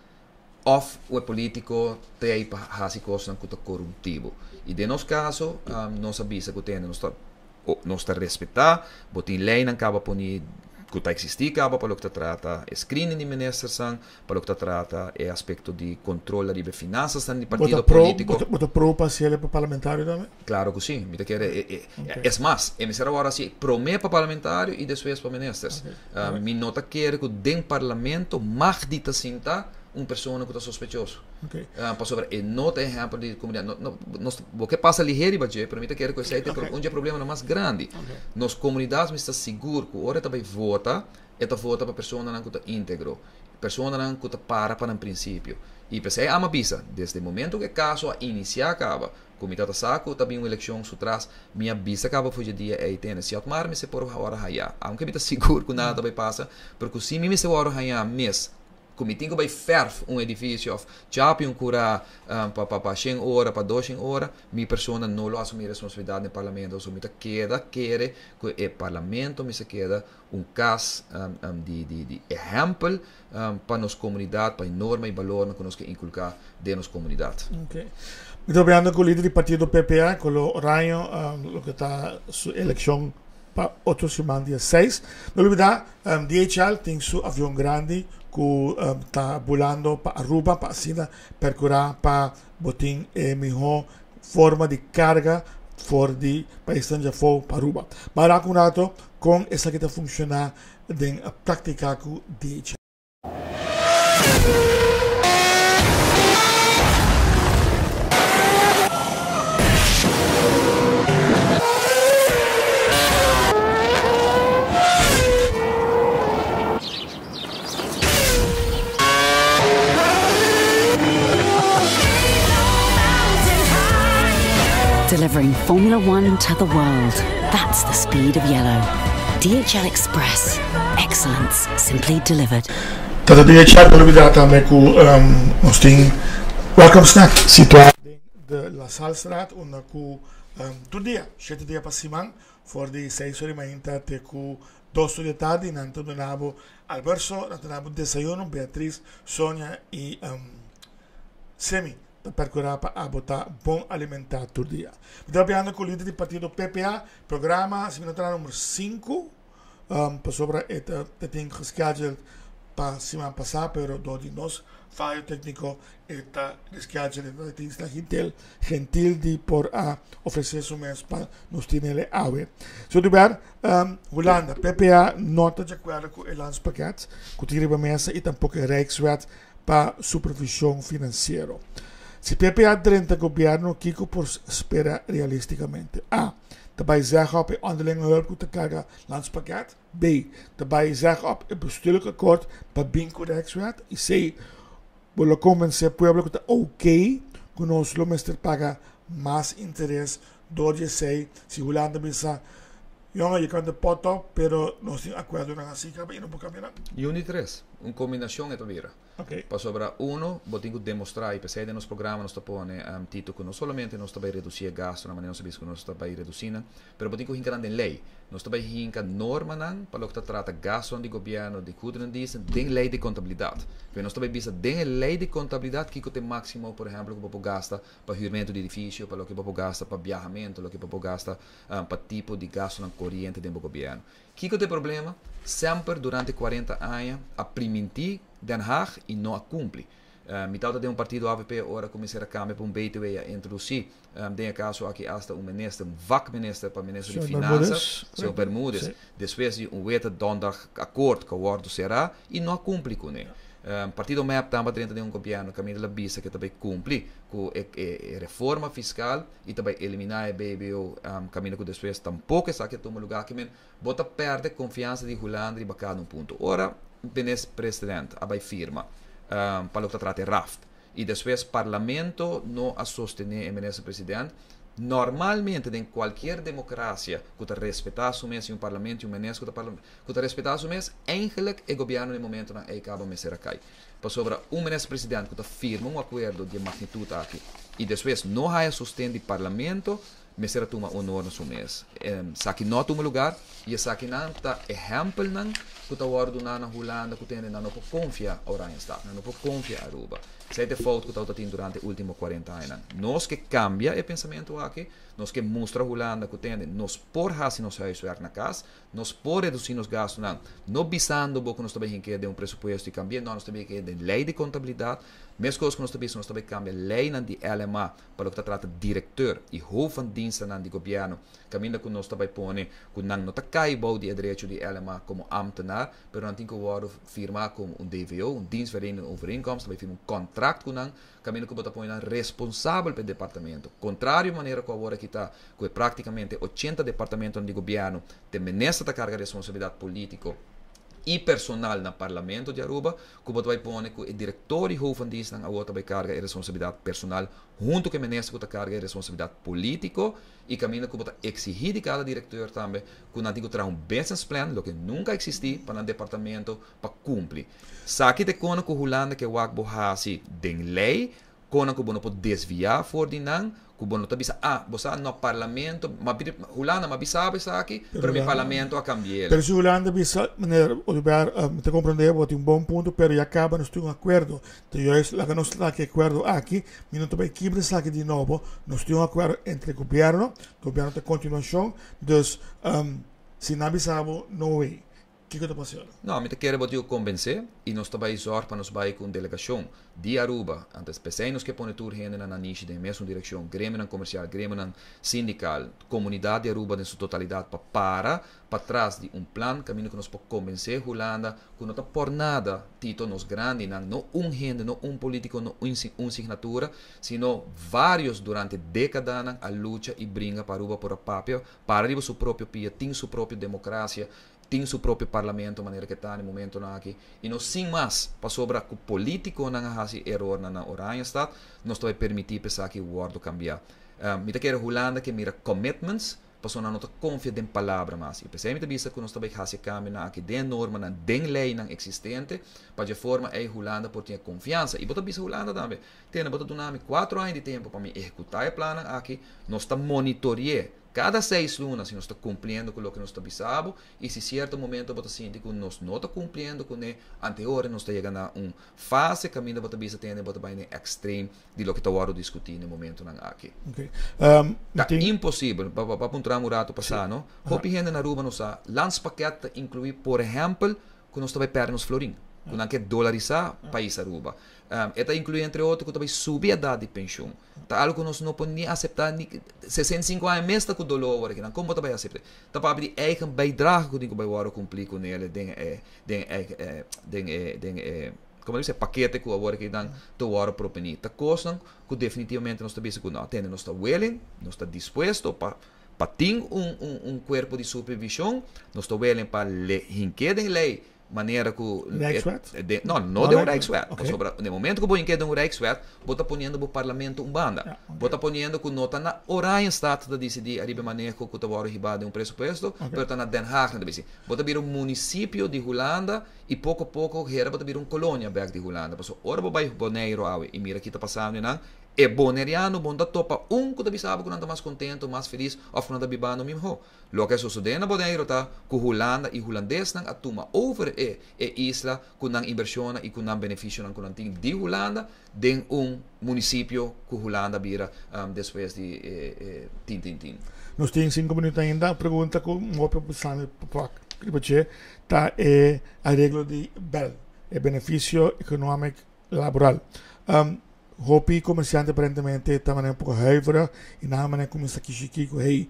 òf e polítiko ta ei pa hasi kosnan ku ta koruptivo. I den nos kaso nos a bisa ku tende nos ta nos ta respetá, bo tin leinan kaba poni ku ta eksistí kaba pa loke ta trata e screening di ministersnan, pa loke ta trata e aspekto di kontrol ariba e finansasnan di partido polítiko. Bo ta pro pa hasiel pa parlamentario tambe? Klaro ku si. Mi ta kere e es mas, e mester a wòrdu hasi promé pa parlamentario i despues pa ministers. Mi no ta kere ku den parlamento mag di ta sinta un persona ku ta sospechoso. Pasobra e no ta ehèmpel di komunidat. No, nos, bo ke pasa lihé riba dje, pero mi ta kere ku esei ta un dje problemanan mas grandi. Nos komunidat mester ta sigur ku ora e ta bai vota, E ta vota pa personanan ku ta íntegro, personanan ku ta para pa nan prinsipio. I p'esei ama bisa, desde e momento ku e kaso a inisiá kaba, ku mi tata sa ku ta bin un elekshon su tras, mi a bisa kaba for dje dia ei tene, si Otmar mester por wòrdu hañá, aunke mi ta sigur ku nada ta bai pasa, pero ku si mi mester wòrdu hañá mes, ku mi tin ku bai fèrf un edifisio òf chapi un kurá pa pa pa shen ora, pa dos shen ora, mi persona no lo asumí responsabilidat den parlamento. So mi ta keda kere ku e parlamento mester keda un kas di di di ehèmpel pa nos komunidat, pa e norma i balornan ku nos ke inkulká den nos komunidat. Ok. Mi ta opiando ku lider di partido PPA, Kolo Oraño, loke ta su elekshon pa otro siman dia 6. No lubida, DHL tin su avion grandi ku ta bulando pa Aruba pa asina perkurá pa bo tin e mihó forma di karga for di paisnan djafó pa Aruba. Ban raku un rato Kon esaki ta funshoná den práktika ku DHL? Delivering Formula One to the world. That's the speed of yellow. DHL Express. Excellence simply delivered. Tata DHL no lubida tambe ku nos tin Welcome Snack situá den de La Salstraat unda ku tur dia, shete dia pa siman, for di seis ora di mainta te ku dos ora di tardi nan ta duna bo almuerso, nan ta duna bo desayuno. Beatriz, Sonia i Semi ta percura pa abo ta bon alimenta tur dia. Mi ta papiando cu lider di partido PPA, programa si mi no ta number 5, pasobra e ta tin gescheduled. pa siman pasá, pero dor di nos fayo tékniko e ta reschedule. E ta tin gentil, gentil di por a ofresé su mes pa nos tinele awe. Señor Oduber, Hulanda, PPA no ta di akuerdo ku e landspakket ku tin riba mesa i tampoko e Rijkswet pa supervishon finansiero. Si PPA drenta gobièrnu, kiko por spera realistikamente? A. Ta bai zeg op e onderlinge hulp ku ta karga landspakket. B. Ta bai zeg op e bestuurlijk akkoord pa bin ku Rijkswet. I C. Bo lo konvensé pueblo ku ta ok ku nos lo mester paga mas interes dor di esei si Hulanda bisa, Jongen, je kan de pot op, pero nos tin akuerdonan así kaba i no por kambia nan. I un di tres, un kombinashon e ta bira. Pasobra uno, bo tin ku demostrá, i p'esei den nos programa nos ta pone Tito ku no solamente nos ta bai redusí e gastunan manera nos a bisa ku nos ta bai redusí nan, pero bo tin ku hinka nan den lei. Nos ta bai hinka normanan pa loke ta trata gastunan di gobièrnu, di goederendiensten, den lei di kontabilidat. P'e nos ta bai bisa den e lei di kontabilidat kiko ta e máksimo, por ehèmpel, ku bo por gasta pa hürmentu di edifisio, pa loke bo por gasta pa biahamentu, loke bo por gasta pa tipo di gastunan koriente den bo gobièrnu. Kiko ta e problema? Semper durante 40 aña a primintí Den Haag i no a kumpli. Mi tabata den un partido avp ora ku mester a kambia pa un BTW a introdusí den e kaso aki asta un minister, un vakminister pa minister di Finansa, señor Bermudez, despues di un weta donderdag akkoord ku a wòrdu será i no a kumpli kuné. Partido mep tambe a drenta den un gobièrnu kaminda el a bisa ku e ta bai kumpli ku e reforma fiskal i ta bai eliminá e BBO kaminda ku despues tampoko esaki a tuma lugá. Ki men bo ta pèrdè konfiansa di Hulanda riba kada un punto. Ora Minister President a bai firma pa loke ta trata e raft i despues Parlamento no a sostené e Minister President, normalmente den kualkier demokrasia ku ta respetá su mes i un Parlamento i un Minister ku ta ku ta respetá su mes, eigenlik e gobièrnu den momentonan ei kaba mester a kai. Pasobra un Minister President ku ta firma un akuerdo di e magnitut aki i despues no haya sosten di Parlamento, mester a tuma honor na su mes. Esaki no a tuma lugar i esakinan ta ehèmpelnan ku ta wòrdu duná na Hulanda ku tende nan no por konfia Oranjestad, nan no por konfia Aruba. Esei ta e fout ku tabata tin durante e último kuarenta añanan. Nos ke kambia e pensamentu aki, nos ke mustra Hulanda ku tende nos por hasi nos huiswerk na kas, nos por redusí nos gastunan, no bisando bo ku nos ta bai hink'é den un presupuesto i kambi'é, no, nos ta bai hink'é den lei di kontabilidat, meskos ku nos ta bisa nos ta bai kambia leinan di LMA pa loke ta trata directeur y hoofd van dienstennan di gobierno, caminda cu nos ta bay pone cu nan no ta cay bou di e derecho di LMA como ambtenaar, pero nan tin cu wordo firma como un DVO, un dienstverlenende overeenkomst, ta bay firma un contract cu nan, caminda cu bo ta pone nan responsabel pa e departamento. Contrario manera cu awor aki ta cu e practicamente 80 departamentonan di gobierno, te minister ta carga responsabilidad politico y personal na Parlamento di Aruba, cu bo ta bay pone cu e director y hoofd van dienstnan awor ta bay carga e responsabilidad personal hunto cu e minister cu ta carga e responsabilidad politico y caminda cu bo ta exigi di cada directeur tambe cu nan tin cu traha un business plan, loke nunca a existi pa nan departamento pa cumpli. Saki ta e cona cu Hulanda ke wak bo haci den ley, Kona ku bo no por desviá for di nan, ku bo no ta bisa, ah, bo sa, no parlamento, ma Hulanda m'a bisa bo esaki, pero mi parlamento a kambi'el. Pero si Hulanda bisa, meneer Oduber, mi ta komprendé bo tin un bon punto, pero ya kaba nos tin un akuerdo. Ta juist laga nos traki e akuerdo aki, mi no ta bai kibra esaki di nobo, nos tin un akuerdo entre gobierno, gobierno ta kontinuashon, dus si nan bisa bo, no way. Kiko ta pasa ora? No, mi ta kere bo tin ku kombensé i nos ta bai zòrg pa nos bai ku un delegashon di Aruba. Antes p'esei nos ke pone tur hende na nanishi den e mesun direkshon, gremionan komersial, gremionan sindikal, komunidat di Aruba den su totalidat pa para patras di un plan kaminda ku nos por kombensé Hulanda ku no ta por nada Tito nos grandinan, no un hende, no un polítiko, no un signatura, sino vários durante dékadanan a lucha i bringa pa Aruba por a papia, para riba su propio pia, tin su propio demokrasia, tin su propio parlamento manera ke ta na e momentonan aki y no sin mas pasobra cu politiconan a haci erornan na Oranjestad nos ta bay permiti pa esaki wordo cambia. Mi ta kere Hulanda ke mira commitments pasobra nan no ta confia den palabra mas y pesey mi ta bisa cu nos ta bay haci e cambionan aki den e normanan den leynan existente pa dje forma ey Hulanda por tin e confiansa y bo ta bisa Hulanda tambe tene bo ta duna mi cuatro aña di tempo pa mi ehecuta e plannan aki nos ta monitorie Kada seis luna si nos ta kumpliendo ku loke nos ta bisa bo i si sierto momento bo ta sinti ku nos no ta kumpliendo kuné, anteora nos ta yega na un fase kaminda bo ta bisa tende bo ta bai na e ekstrem di loke ta wòrdu diskutí na e momentonan aki. Ta imposibel, pa pa puntra un ratu pasá no, hopi hende na Aruba no sa, landspakket ta inkluí por ehèmpel ku nos ta bai pèrdè nos florin. Ku nan ke dolarisá pais Aruba. E ta inkluí entre otro ku ta bai subi edat di penshun. Ta algu ku nos no por ni aseptá ni 65 aña mes ta ku doló awor aki nan. Kon bo ta bai asept'é? Ta papia di eigen bijdrage ku tin ku bai wòrdu kumplí kuné den e den e den e den e komo ta bisa e pakete ku awor aki nan ta wòrdu proponí. Ta kosnan ku definitivamente nos ta bisa ku no atende nos ta willing, nos ta dispuesto pa pa tin un un un kuerpo di supervishon, nos ta willing pa le hink'é den lei manera ku Rijkswet? De, no, no den un Rijkswet. Okay. Pasobra den momento ku bo hink'é den un Rijkswet, bo ta poniendo bo parlamento un banda. Ja, okay. Bo ta poniendo ku no ta na Oranjestad ta disidí ariba e maneho ku ta wòrdu hibá den un presupuesto, Okay. pero ta na Den Haag nan ta bisí. Bo ta bira un munisipio di Hulanda i poko poko hera bo ta bira un kolonia bèk di Hulanda. Pasobra ora bo bai Boneiru awe i mira ki ta pasando einan, e boneriano bo no ta topa un ku ta bisa bo ku nan ta mas kontentu, mas felis òf ku nan ta bibando mihó. Loke a sosodé na Boneiru ta ku Hulanda i hulandesnan a tuma over e e isla ku nan inbershonnan i ku nan benefisionan ku nan tin di Hulanda den un munisipio ku Hulanda bira despues di e tin tin tin. Nos tin sinku minuut ainda. Pregunta ku un hopi pensando pa riba dje ta e areglo di bel, e benefisio economic laboral. Hopi comerciante aparentemente ta manera un poco huiverig y nan a manera cuminsa kishiki cu hey,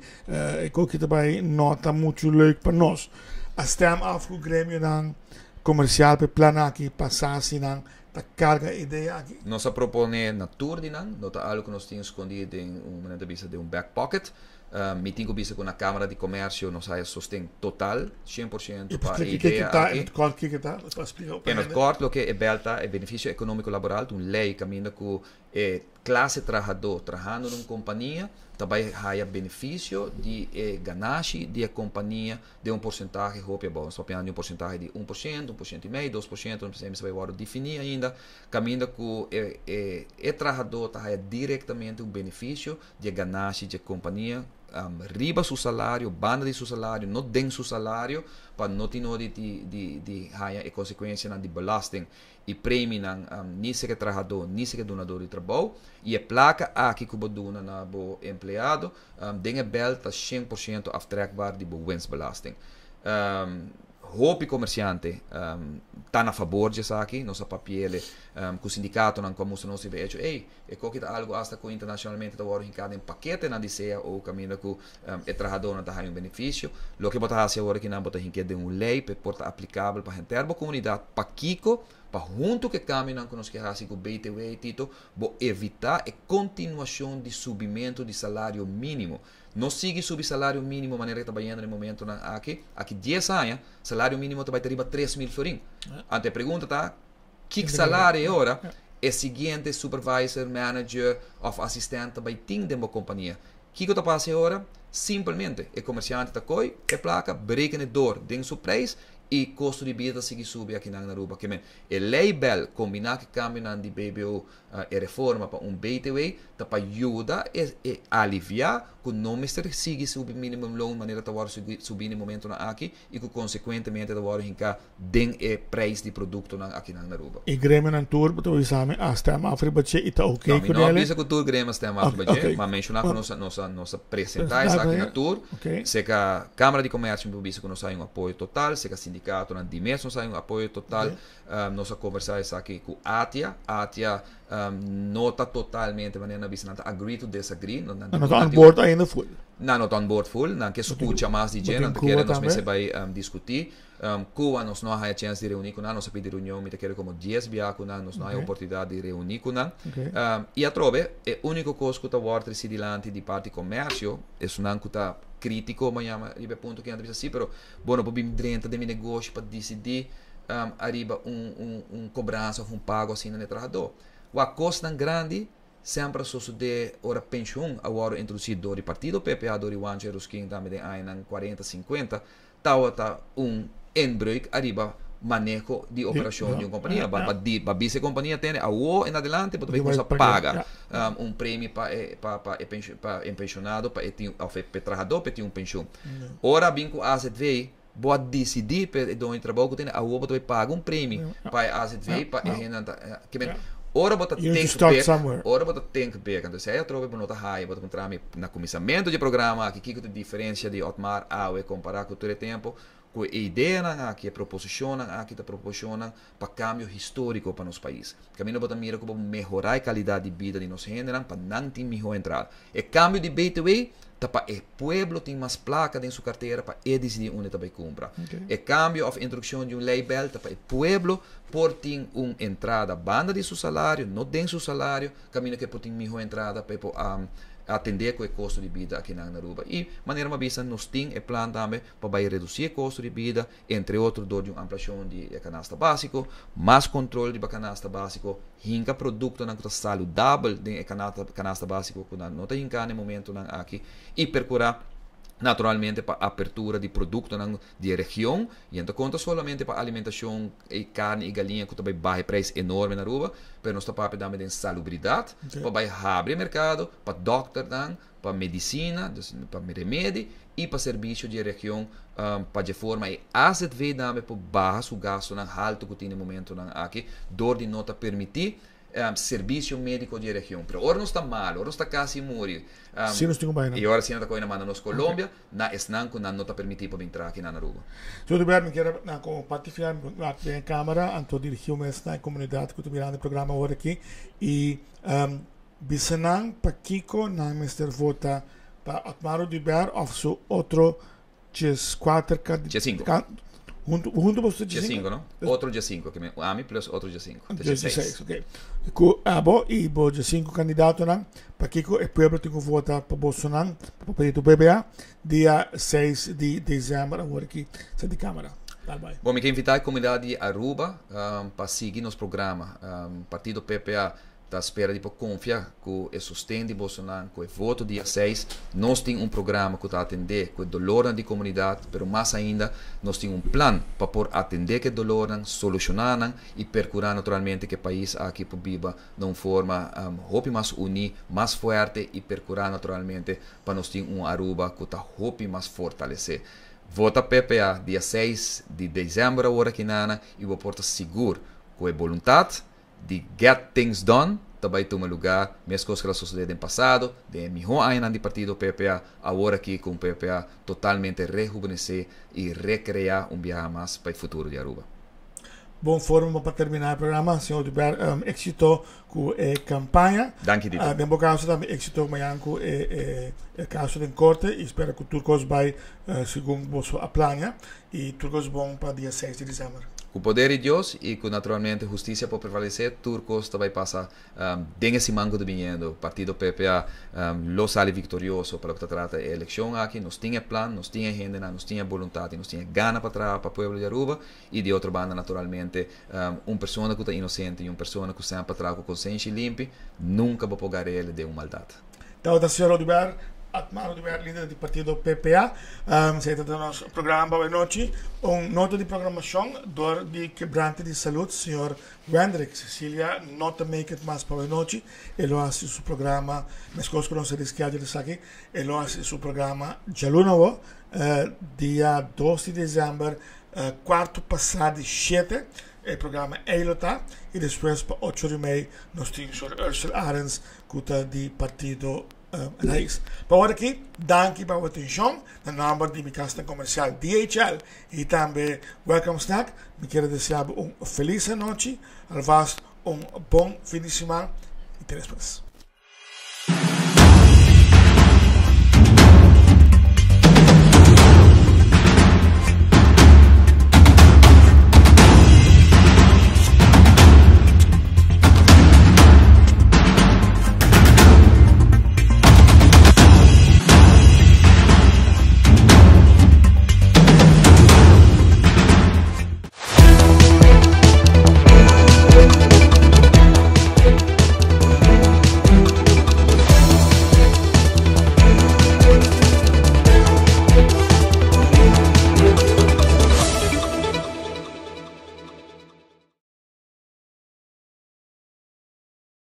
e koki ta bay no ta mucho leuk pa nos. A stem af cu gremionan comercial pa e plan aki pa sa si nan ta carga e idea aki. Nos a propone na tur di nan, no ta algo cu nos tin scondi den un manera ta bisa den un back pocket. Mi tin cu bisa cu na Camara di Comercio nos haya sosten total, 100% pa e idea aki. In het kort kiko ta? Pa splica In het kort loke e bel ta, e beneficio economico laboral ta un ley caminda cu e clase trahador trahando na un compania ta bay haya beneficio di e ganashi di e compania den un porcentahe hopi abou. Nos ta papiando di un porcentahe di 1%, 1% y mei, 2%, no sa bay wordo defini ainda, caminda cu e e e trahador ta haya directamente un beneficio di e ganashi dje kompania riba su salario, banda di su salario, no den su salario, pa no tin nodi di di di haña e konsekuensianan di belasting i preminan ni seke trahadó ni seke dunadó di trabou. I e plaka aki ku bo duna na bo empleado den e bèl ta 100% aftrekbaar di bo winstbelasting. Hopi komersiante ta na fabor di esaki. Nos a papiele ku sindikatonan ku a mustra nos riba e echo, ey, E koki ta algu asta ku internashonalmente ta wòrdu hinká den paketenan di cao kaminda ku e trahadónan ta haña un benefisio. Loke bo ta hasi awor aki nan bo ta hink'é den un lei pa e por ta aplikabel pa henter bo komunidat. Pakiko? Pa huntu ku e kambionan ku nos ke hasi ku BTW Tito, bo evitá e kontinuashon di subimentu di salario mínimo. No sigui subi salario mínimo manera ke ta bayendo na e momentunan aki. Aki dies aña salario mínimo ta bai ta riba 3000 florin. Anto e pregunta ta, Kik salario e ora e siguiente supervisor, manager of asistent ta bai tin den bo kompania? Kiko ta pasa e ora? Simpelmente e komersiante ta koi e plaka, bereken e dor den su prijs i kosto di bida ta sigui subi akinan na Aruba. Ke men, e lei bel kombiná ku e kambionan di BBO, e reforma pa un BTW, ta pa yuda e e aliviá ku no mester sigui subi minimumloon manera ta wòrdu subi na e momentonan aki i ku konsekuentemente ta wòrdu hinká den e prijs di productonan akinan na Aruba. E gremionan tur bo ta bisa mi a stem af riba dje i ta ok No, mi ku no a dele? bisa ku tur gremio a stem af riba dje, ma menshoná ku nos a nos a nos a presentá esaki na tur. Seka Kamara di Komersio mi por bisa ku nos hay un apoyo total, seka sindikatonan di mes nos hay un apoyo total. Nos a kombersá esaki ku ATIA. ATIA no ta totalmente manera nan a bisa nan ta agree to disagree. Nan no ta on board ainda full. Nan no ta on board full, nan ke skucha mas di dje, nan ta kere nos mester bai diskutí. Cuba nos no a haya chens di reuni cu nan, nos a pidi reunion mi ta kere como dies bia cu nan, nos no a haya oportunidad di reuni cu nan. Y atrobe e unico cos cu ta word treci dilanti di parti comercio, esunnan cu ta critico bo yama riba e punto cu nan ta bisa si, pero bo no por bin drenta den mi negoshi pa dicidi ariba un un cobransa of un pago asina na e trahador. Wak cosnan grandi semper a sosode ora pensioen a worde introduci door di partido PPA, door di Juancho Erusquin tambe den añanan cuarenta, cincuenta, Tawata un inbreuk ariba maneho di operashon di un kompania. Ba di ba bisa e kompania tene awo en adelante bo ta bay kuminsá paga un premie pa e pa pa e penshon pa e penshonado pa e tin òf e trahadó pa e tin un penshon. Ora a bin ku azv bo a disidí pa e doño di trabou ku tene awo bo ta bay paga un premie pa e azv pa e hendenan ta ke men ora bo ta think big ora bo ta think big anto esei atrobe bo no ta haya bo ta puntra mi na kuminsamentu di e programa aki kiko ta e diferensia di Otmar awe kompará ku tur e tempu. Ku e ideanan aki, e proposishonnan aki ta proposishonnan pa kambio históriko pa nos pais. Kaminda bo ta mira ku bo mehorá e kalidat di bida di nos hendenan pa nan tin mihó entrada. E kambio di BTW ta pa e pueblo tin mas plaka den su kartera pa e disidí unda e ta bai kumpra. E kambio òf introdukshon di un lei bèl ta pa e pueblo por tin un entrada banda di su salario, no den su salario, kaminda ku e por tin mihó entrada pa e por atendé ku e kosto di bida akinan na Aruba. I manera mi a bisa nos tin e plan tambe pa bai redusí e kosto di bida, entre otro dor di un ampliashon di e kanasta básiko, mas kontrol riba kanasta básiko, hinka produktonan ku ta saludabel den e kanasta básiko ku nan no ta hinká na e momentonan aki i perkurá naturalmente pa apertura di produktonan di e region i no ta konta solamente pa alimentashon e karni i galiña ku ta bai baha e preis enorme na Aruba, pero nos ta papia tambe den salubridat pa bai habri e merkado pa dòkternan, pa medisina, dus pa remedi i pa servisio di e region pa dje forma e azv tambe por baha su gastunan haltu ku tin e momentunan aki dor di no ta permití servisio médiko di e region. Pero ora nos ta malu, ora nos ta kasi muri, Si nos tin ku bai nan. i ora si nan ta kohe nan manda nos Colombia na esnan ku nan no ta permití pa bin traha aki na Aruba. Señor Hubert, mi kier na komo parti final mi wak den e kamera anto dirigí un mes na e komunidat ku ta mirando e programa awor aki i Bisa nan pakiko nan mester vota pa Otmar Oduber of su otro 14 Diescinco. Hunto, hunto boso ta 15? No? Otro 15, ke men ami plus otro 15. Ta 16. Ok. Ku abo i bo 15 kandidatonan, pakiko e pueblo tin ku vota pa bosonan, pa Partido PPA, dia 6 di desèmber awor aki sa di Kamara. Dal bai. Bon, mi ke invitá e komunidat di Aruba pa sigui nos programa. Partido PPA Ta spera di por konfia ku e sosten di bosonan, ku e voto dia seis. Nos tin un programa ku ta atendé ku e dolornan di komunidat, pero mas ainda nos tin un plan pa por atendé ku e dolornan, solushoná nan i perkurá naturalmente ku e pais aki por biba na un forma hopi mas uní, mas fuerte i perkurá naturalmente pa nos tin un Aruba ku ta hopi mas fortalesé. Vota PPA dia seis di desèmber awor aki nana i bo por ta sigur ku e boluntat di Get Things Done ta bai tuma lugar meskos ku el a sosodé den pasado, den e mihó añanan di partido PPA, awor aki ku un PPA totalmente rehubenesé i rekreá un biaha mas pa e futuro di Aruba. Bon forma pa terminá e programa, señor Oduber. Éxito ku e kampaña. Danki Dito. Den bo kaso tambe éxito mañan ku e kaso den korte i spera ku tur kos bai segun boso a plania. I tur kos bon pa dia seis di december. Ku poder di Dios i ku naturalmente hustisia por prevalesé, tur kos ta bai pasa den e siman ku ta biniendo. Partido PPA lo sali viktorioso pa loke ta trata e elekshon aki. Nos tin e plan, nos tin e hendenan, nos tin e boluntat i nos tin e gana pa traha pa pueblo di Aruba. I di otro banda naturalmente un persona ku ta inosente i un persona ku semper a traha ku konsenshi limpi, nunka bo por gar'el den un maldat. Tabata señor Oduber, Otmar Oduber, lider di partido PPA. Esei ta nos programa pa awenochi. Un nota di programacion door di kebrante di salud, señor Wendrick Cecilia no ta make it mas pa awenochi. E lo haci su programa, mescos cu nos a reschedule esaki, e lo haci su programa djaluna awo, dia 2 di december, cuarto pasa di shete. E programa ei lo ta y despues pa ocho ora y mei nos tin señor Ursel Arends ku ta di Partido Rais. Pa ora aki, danki pa bo atenshon. Na nòmber di mi kasnan komersial DHL i tambe Welcome Snack, mi kier a desea bo un felis anochi, alvast un bon fin di siman i te despues.